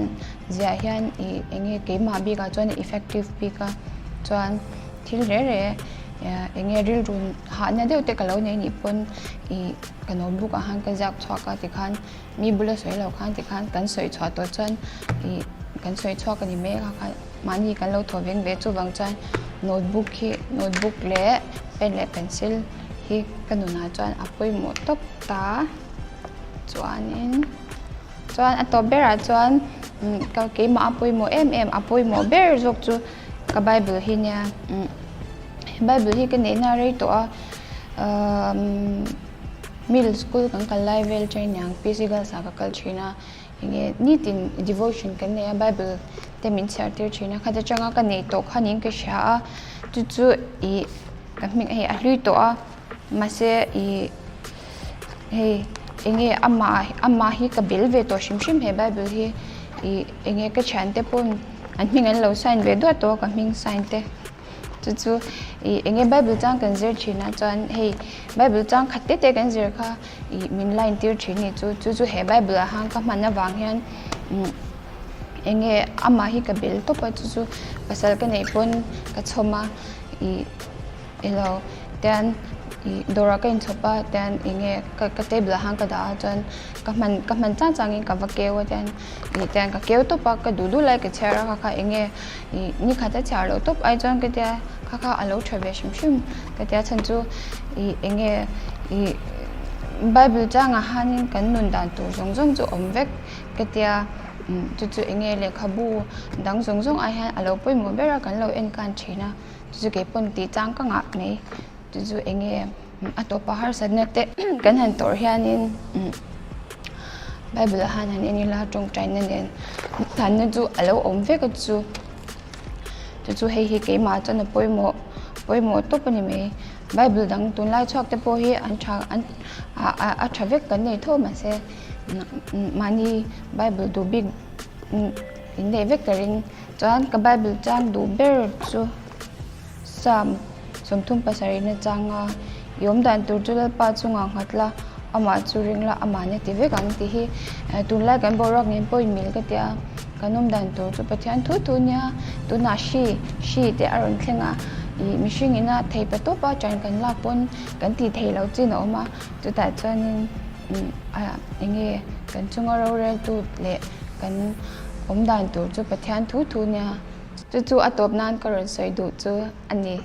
S6: ziah hian ih eng nge keimah bikah chuan effective bik a chuan thil reh reh eng nge rilru hahna deuh te ka lo nei nih pawn ih ka notebook ah khan ka ziak chhuak a tikhan mi bula sawi loh khan tikhan kan sawi chhuah tawh chuan ih kan sawi chhuak a ni mai a kha mahni kan lo thaw veng ve chuvang chuan notebook hi notebook leh pen leh pencil hi ka nunah chuan a pawimawh tawp ta chuanin. Chuan a tawp berah chuan ka keimah a pawimawh em em a pawimawh ber zawk chu ka bible hi nia bible hi ka neihna rei tawh a umm middle school kan kal lai vel train niang P C girls ah ka kal thin a enge nitin devotion kan nei a bible te min chhiar tir thin a khata tanga ka neih tawh kha niin ka hria a chu chu ih ka hming hei a hlui tawh a mahse ih. Hei enge amah amah hi ka bel ve tawh hrim hrim he bible hi ih enge ka thiante pawn an hming an lo sign ve duat tawh a ka hming sign te chu chu ih enge bible chang kan zir thin a chuan hei bible chang khat te te kan zir kha ih min line tir thin a ni chu chu chu he bible ah khan ka hman avang hian umm enge amah hi ka bel tawp a chu chu pasal ka neih pawn ka chhawm a ih. Ilo tian ih dawrah ka inchhawp a tian eng nge ka ka table ah khan ka dah a chuan ka hman ka hman chang changin ka va keu a tian ih tian ka keu tawp a ka duh duh lai ka chhiar a kha kha eng nge ih ni khat a chhiar loh tawp ai chuan ka tia kha kha a lo tha ve hrim hrim ka tia chhan chu ih eng nge ih bible changah hianin kan nun dan tur zawng zawng chu awm vek ka tia chu chu eng nge lehkhabu dang zawng zawng ai hian a lo pawimawh ber a kan lo en kan thin a. Chu chu kei pawn tih chang ka ngah mai. Chu chu eng nge a tawpa harsatna te kan han tawrh hianin Bible ah khan han en ila tawngtaina nen thanna chu a lo awm vek a chu. Chu chu hei hi keimah chuan a pawimawh pawimawh tawp a ni mai. Bible dang tunlai chhuak te pawh hi an tha an a tha vek kan nei tho mahse mahni Bible duh bik in neih vek ka ring. Chuan ka Bible chang duh ber chu Psalm 37 na changa i awm dan tur chu Lalpa chungah nghat la, amah chu ring la, amah na ti vek ang tih hi tunlai kan boruak nen pawh inmil ka tia, kan awm dan tur chu Pathian thu thu nia, tunah hri, hri te a rawn thleng a, ih mihring ina thei pa tawpa ṭan kan lak pawn kan tih theih loh chin a awm a, chutah chuanin eng nge kan chunga roreltu leh kan awm dan tur chu Pathian thu thu nia. Chu chu a tawp nan ka rawn sawi duh chu a ni.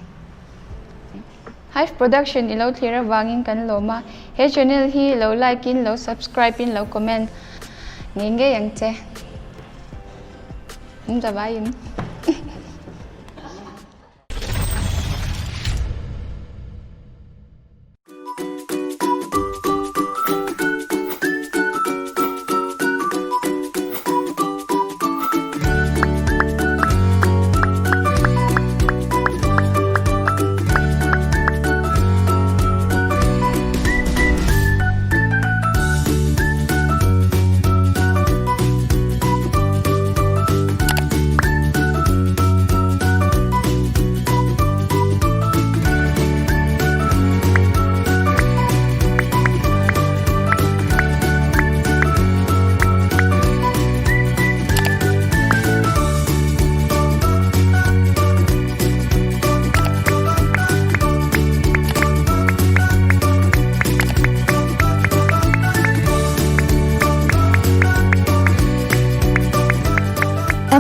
S6: Hive Production i lo thlir avangin kan lawm a, he channel hi lo like in lo subscribe in lo comment ngei ngei ang che. Hmum zavaiin.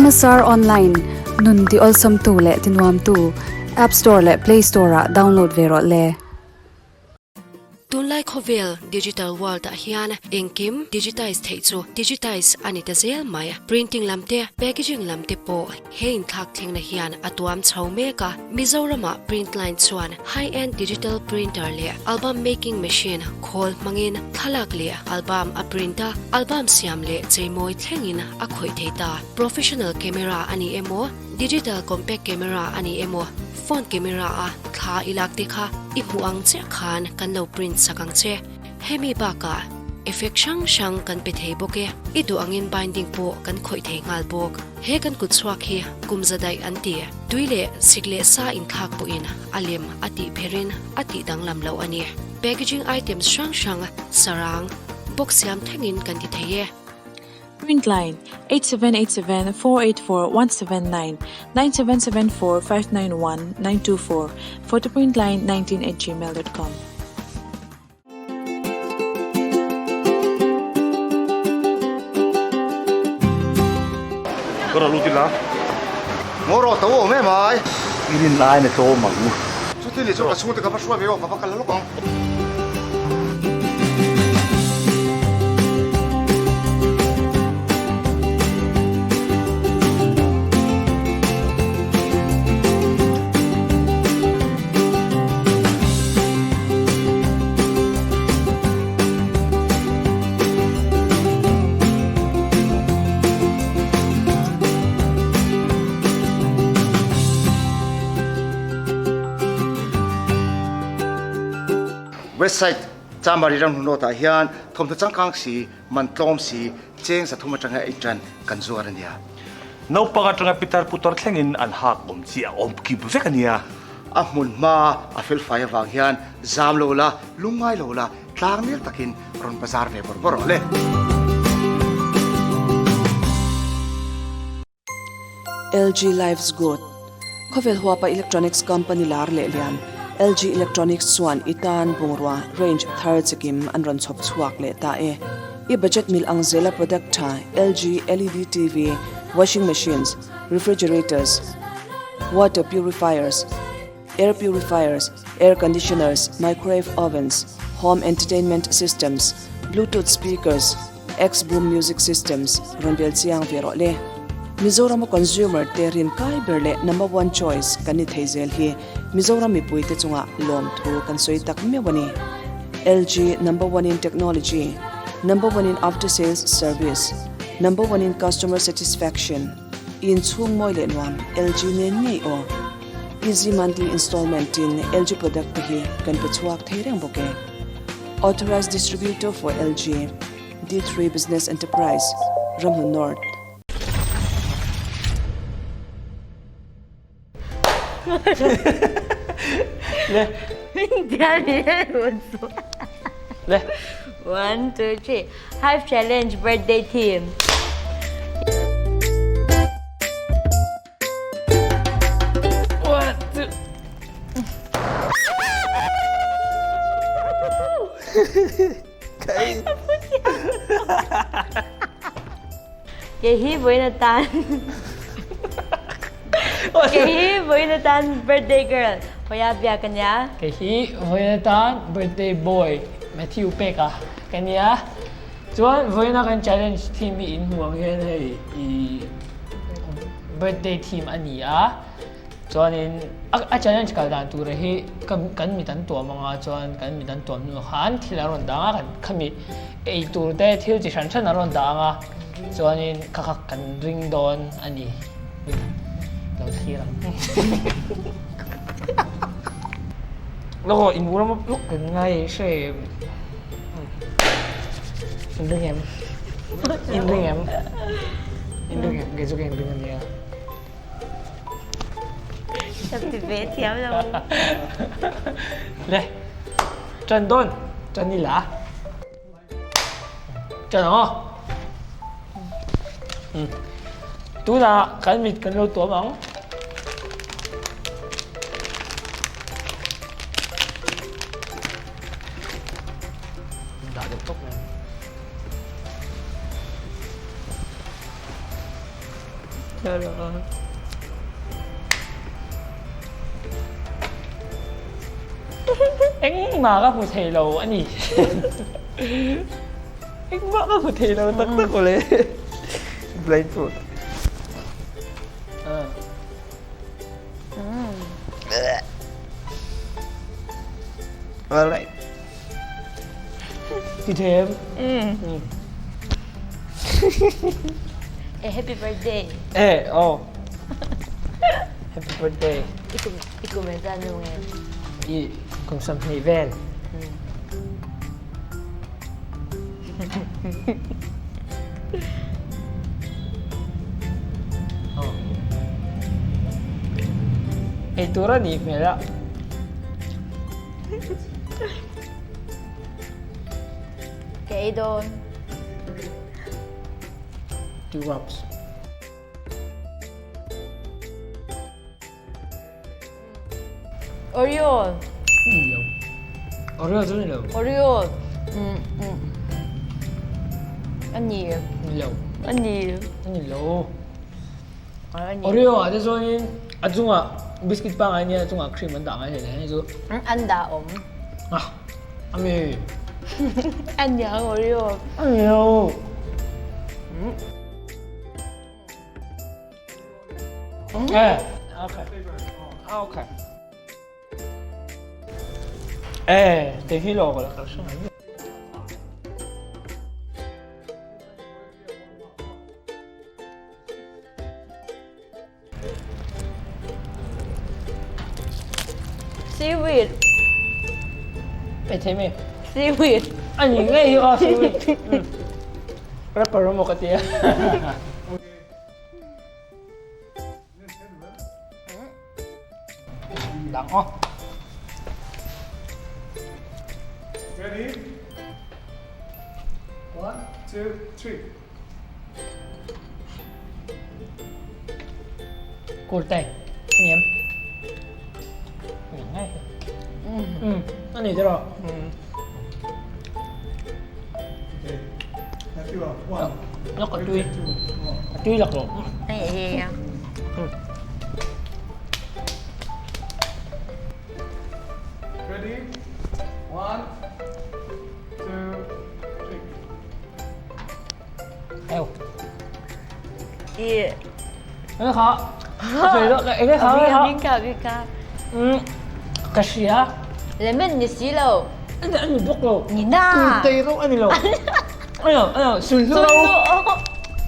S4: MSR Online, Nun ti awlsam tu leh ti nuam tu, App Store leh Play Store ah download ve rawh le.
S5: Tunlai khawvel digital world ah hian engkim digitize theih chu digitize a ni ta zel mai. Printing lam te, packaging lam te pawh he inthlak thlengna hian a tuam chho mek a. Mizoramah Printline chuan high-end digital printer leh album making machine khawl hmangin thlalak leh album a print a, album siam leh cheimawi thlengin a khawih thei ta. Professional camera a ni emaw, digital compact camera a ni emaw, Phone camera a thla i lak te kha i hmuh ang chiah khan kan lo print sak ang che. Hemi bakah effect hrang hrang kan pe thei bawk e. I duh angin binding pawh kan khawih thei nghal bawk. He kan kut chhuak hi kum za daih an ti. Tui leh sik leh sa inthlak pawhin a lem a tih pherin a tih danglam loh a ni. Packaging items hrang hrang sarang, box siam thlengin kan ti thei e.
S7: Print line, 8787 484 179 9774 591 924 photoprintline 19 at gmail dot com.
S8: Ka rawn lut ila.
S9: Ngaw rawh to awm em ai.
S8: I rin lai na tlawm ang.
S9: Chuti leh chu ka chhungte ka va hruai ve aw ka va kal lawk ang. Website Chamari ram hnunawt ah hian thawmhnaw changkang si, man tlawm si, cheng 300 atanga ei tan kan zuar a nia.
S8: Naupang atanga pitar putar thlengin an hak awm chi a awm kip vek a nia.
S9: A hmun hma a felfai avang hian zam lo la, lungngai lo la, tlang nel takin rawn bazar ve bawrh bawrh rawh le.
S10: LG Life's Good, Khawvel huapa electronics company lar leh lian LG Electronics chuan i tan bungrua range thar chikim an rawn chhawp chhuak leh ta e. I budget mil ang zela product tha LG LED TV, washing machines, refrigerators, water purifiers, air purifiers, air conditioners, microwave ovens, home entertainment systems, bluetooth speakers, X-Boom Music Systems rawn bel chiang ve rawh le. Mizorama consumer te rin kai ber leh number one choice kan ni thei zel hi Mizoram mipui te chungah lawmthu kan sawi tak meuh a ni. LG number one in technology, number one in after sales service, number one in customer satisfaction, inchhung mawi leh nuam LG nen ngei aw. Easy monthly installment in LG product te hi kan pe chhuak thei reng bawk e. Authorized Distributor for LG, D3 Business Enterprise, Ramhlun North.
S1: One, two, three. Hive Challenge Birthday Team. Kei hi vawiin atan Kei hi vawiin atan birthday girl Hoya bia ka nia.
S11: Kei hi vawiin atan birthday boy Matthew Peka ka nia. Chuan vawiin a kan challenge theme hi in hmuh ang hian hei i birthday theme a ni a chuanin a challenge kal dan tura hi kan mit an tuam anga chuan kan mit an tuam hnu khan thil a rawn dang a kan khami ei tur te thil chi hran hran a rawn dang a chuanin kha kha kan ring dawn a ni lo thlir ang lawk aw in ram lawk kan ngai hre In ring em? In ring em? In ring em? Kei chu ka in ring a nia.
S1: Ka ti ve thiam lo.
S11: Le, ṭan dawn, ṭan i la. Ṭan ang aw. Tunah kan mit kan lo tuam ang. Dah deuh tawp mai.
S1: Chalo.
S11: Engmah ka hmu thei lo a ni. Engmah ka hmu thei lo tak tak awle. Blindfold. Alright. Ti thei em?
S1: Eh, happy birthday.
S11: Eh, oh. Happy birthday.
S1: I kum i kum en zan nu nge.
S11: I kum 20 vel. Oh. Ei tur a nih hmel a.
S1: Ka ei dawn.
S11: Two rocks.
S1: Oreo.
S11: Ni lo. Oreo chu ni lo.
S1: Oreo. Mm mm. A ni.
S11: Ni lo.
S1: A ni.
S11: A ni lo. Oreo ah te chuanin a chungah biscuit pangngai nia a chungah cream an dah ngai hle hei chu.
S1: An dah awm.
S11: Ah a mi.
S1: A niang Oreo.
S11: A ni lo. Eh okay. Okay. Eh te hi lo ka la ka hre ngai.
S1: Seaweed.
S11: Ei thei mi.
S1: Seaweed.
S11: A ni ngei hi aw seaweed. Rapper emaw ka tia. Dang aw.
S2: Ready? 1, 2, 3.
S11: Kurtai, ni em? Ni ngay. Mm. A ni tiraw? Mm.
S2: Okay. Matthew, one.
S11: Nó có tui. Tui lạc rồi.
S1: Hei hei.
S2: Ready? 1, 2, 3.
S11: Eo.
S1: I.
S11: Cái khó. Cái cái khó cái khó.
S1: Mika Mika.
S11: Ừ. Ka hria.
S1: Lemon ni si lo.
S11: Anh anh bốc lo.
S1: Ni na.
S11: Tui ro anh lo. Anh lo, anh lo, sul ro.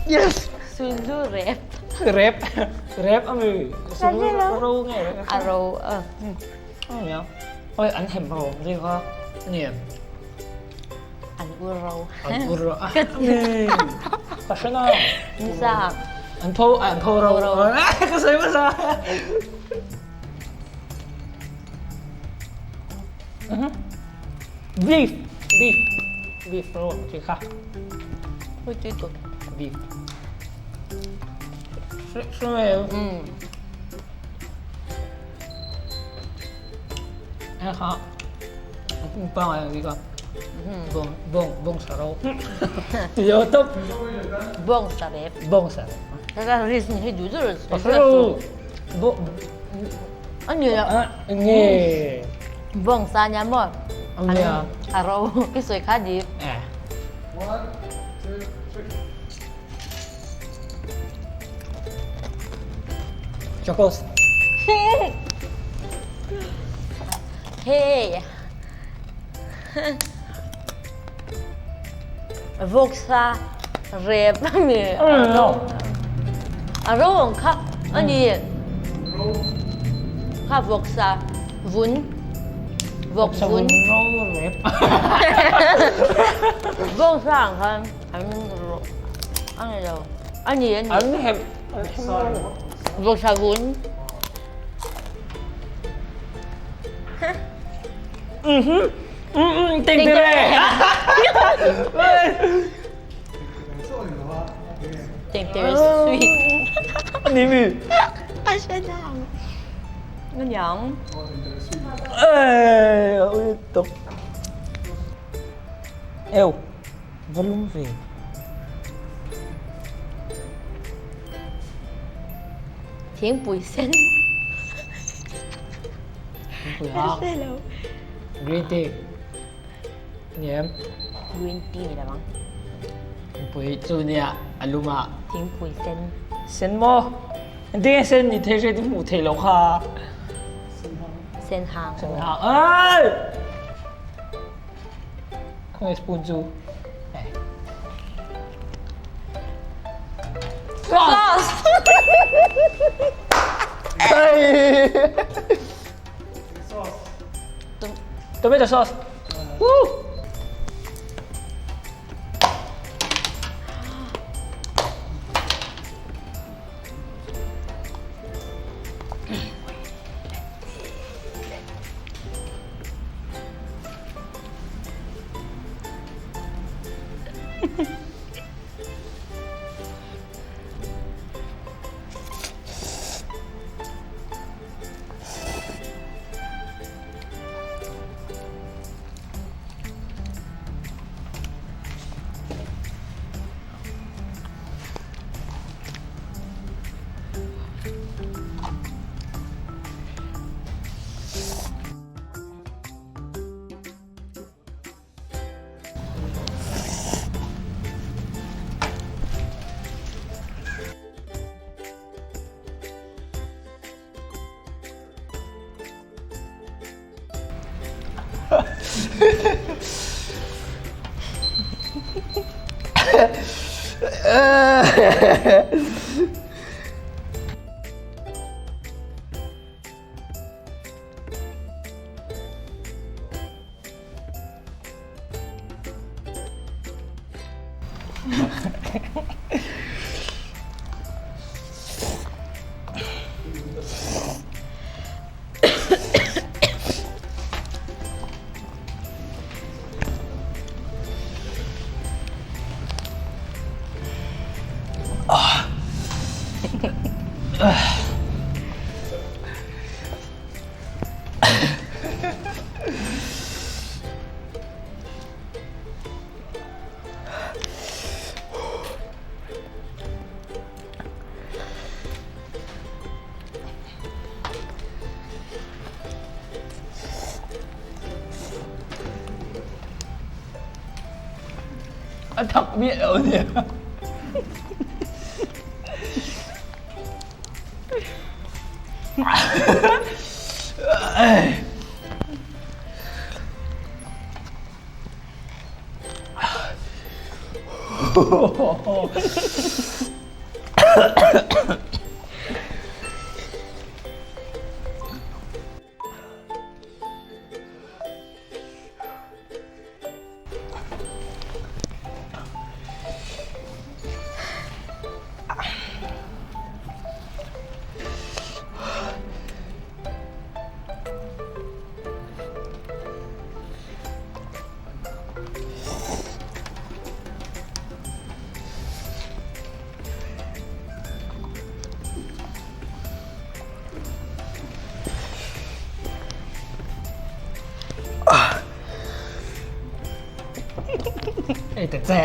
S11: Yes.
S1: Sul rep.
S11: Rep. Rep ami. Sul ro nghe.
S1: A ro.
S11: Anh nhá. Ôi anh hẻm ro gì khó. Nè.
S1: An ur ro.
S11: An ur ro. Ka hre na.
S1: Ni sa.
S11: An pho an pho ro. Ka sawi hmasa. Beef beef beef ro ang chi kha.
S1: Ui tui tut.
S11: Beef. Hre mai em. Hei kha a pum pangai ang chi kha. Bawng bawng bawng sa ro. Tio tawp.
S1: Bawng sa rep.
S11: Bawng sa rep.
S1: Ka risk ni hei duh dur.
S11: Ro. Bawng.
S1: A ni
S11: a nge.
S1: Bawng sa nia maw?
S11: A nia.
S1: A ro i sawi kha di.
S11: Eh.
S2: 1, 2, 3.
S11: Chocos.
S1: Hey. Vawksa rep a ni. A ro ang kha a ni. Kha vawksa vun. Vawk vun.
S11: Ro rep.
S1: Vawksa ang khan an ro a ni lo. A ni a ni.
S11: An hep.
S1: Vawksa vun.
S11: Ting tere.
S1: Ting tere sweet.
S11: Ni mi.
S1: A hre nang. Nga niang.
S11: Ê, ui tục. Eo, volume ve.
S1: Thingpui sen.
S11: Thingpui hang.
S1: Ka hre lo.
S11: Green tea. Ni em?
S12: Green tea ni lo ang.
S11: Thingpui chu nia a lum a.
S12: Thingpui sen.
S11: Sen maw? Engtin nge sen ni thei hriat i hmuh theih loh kha?
S12: Sen hang.
S11: Sen hang. Ai! Khawnge spoon chu?
S12: Sauce!
S11: Tomato sauce. Woo! A thak miah lo nia. Ei ta che.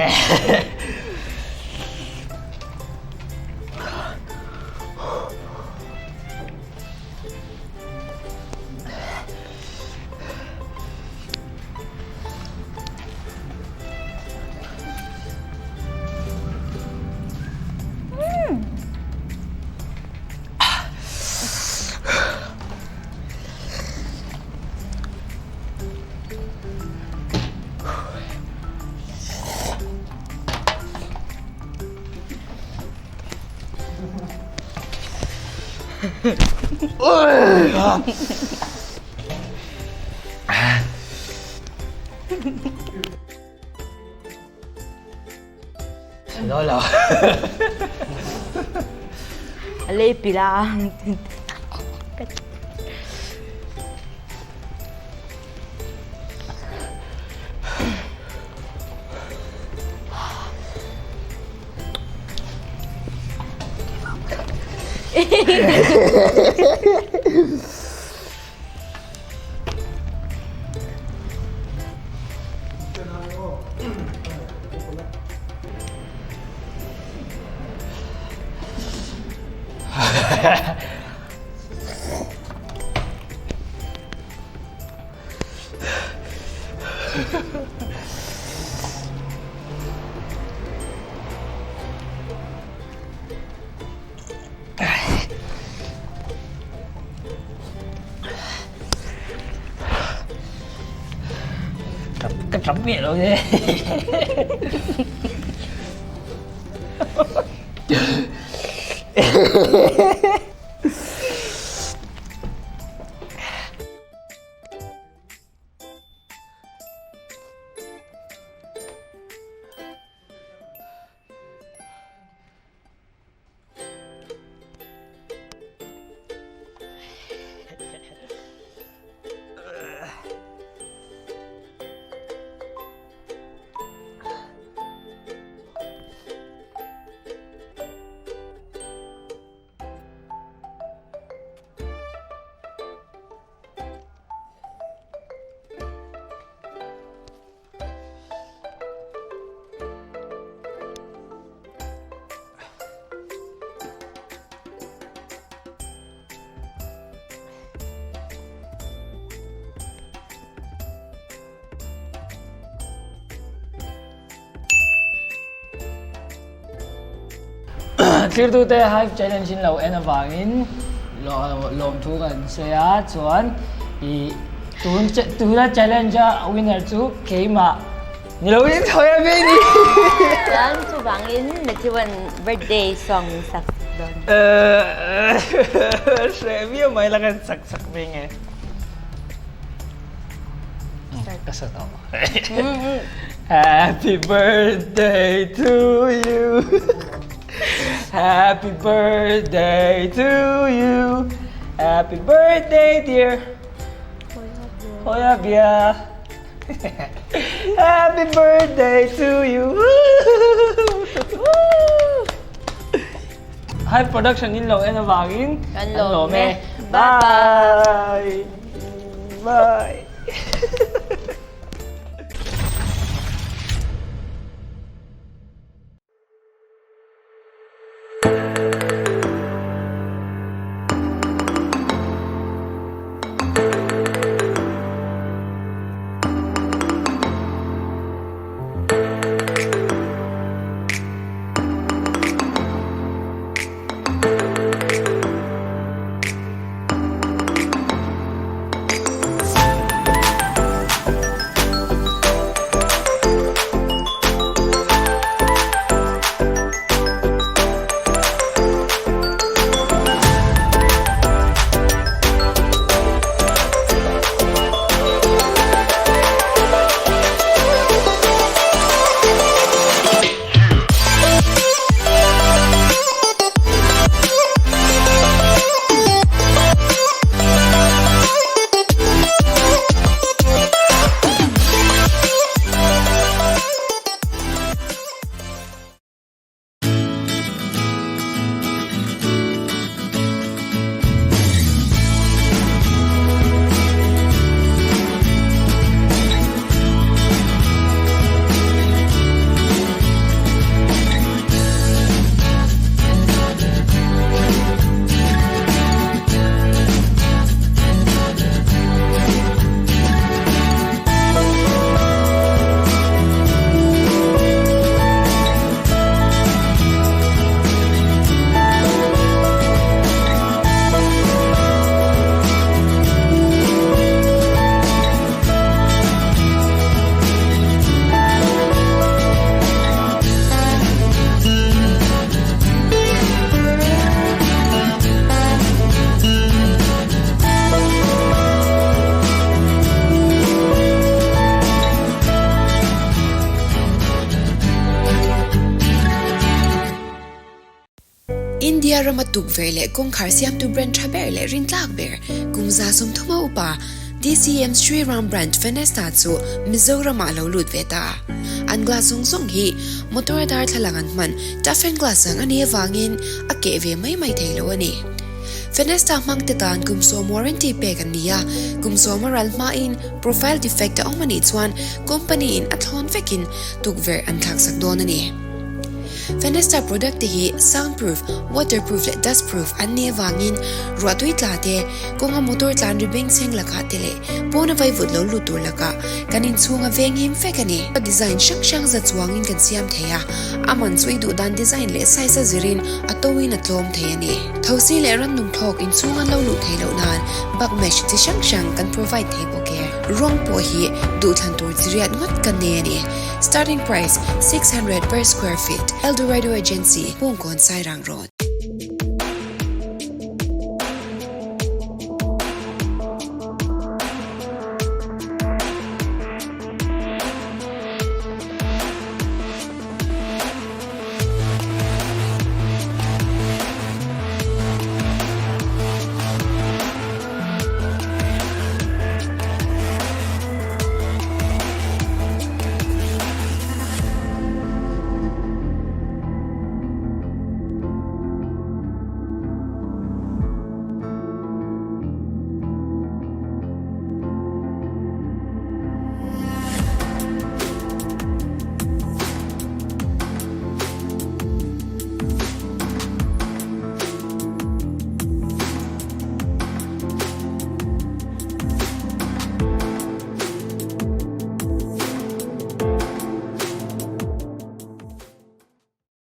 S11: Lo lo.
S12: A lei pila.
S11: Ka tap miah lo che. Thirtute Hive Challenge in lo en avangin lawmthu kan sawi a, chuan i tun tuna challenge a winner chu keimah ni lo in thawi a mi ni.
S12: Chuan chuvangin Matthew-a'n birthday song min sak dawn.
S11: Hreh viau mai la kan sak sak ve nge. Ka sa tawh. Happy birthday to you Happy birthday to you Happy birthday dear Hoya Bia Happy birthday to you High production in lo en avangin
S12: Kan
S11: kan lawm
S12: lawm
S11: e.
S12: e.
S11: Bye. Bye.
S5: India rama tukverh leh kawngkhar siamtu brand tha ber leh rintlak ber kum 30 a upa DCM Shriram Brand Fenesta chu Mizoramah lo lut ve ta. An glass zawng zawng hi motor darthlalang an hman toughen glass ang a nih avangin a keh ve mai mai thei lo a ni. Fenesta hmangte tan kum sawm warranty pek an ni a, kum sawm a ral hmain profile defect a awm a nih chuan company in a thlawn vekin tukverh an thlaksak dawn a ni. Fenesta product te hi soundproof, waterproof leh dustproof an nih avangin ruahtui tla te, kawnga motor tlan ri bengchheng lakah te leh pawna vaivut lo lut tur lakah kan inchhung a veng him fek a ni. Design hrang hrang za chuangin kan siam thei a, a man chu i duh dan design leh size a zirin a toin a tlawm thei a ni. Thosi leh rannung thlawk inchhung an lo luh theih loh nan bug mesh chi hrang hrang kan provide thei bawk e. Rawng pawh hi duhthlan tur chi riat ngawt kan nei a ni. Starting price, 600 per square feet, Eldorado Agency, Bungkawn Sairang Road.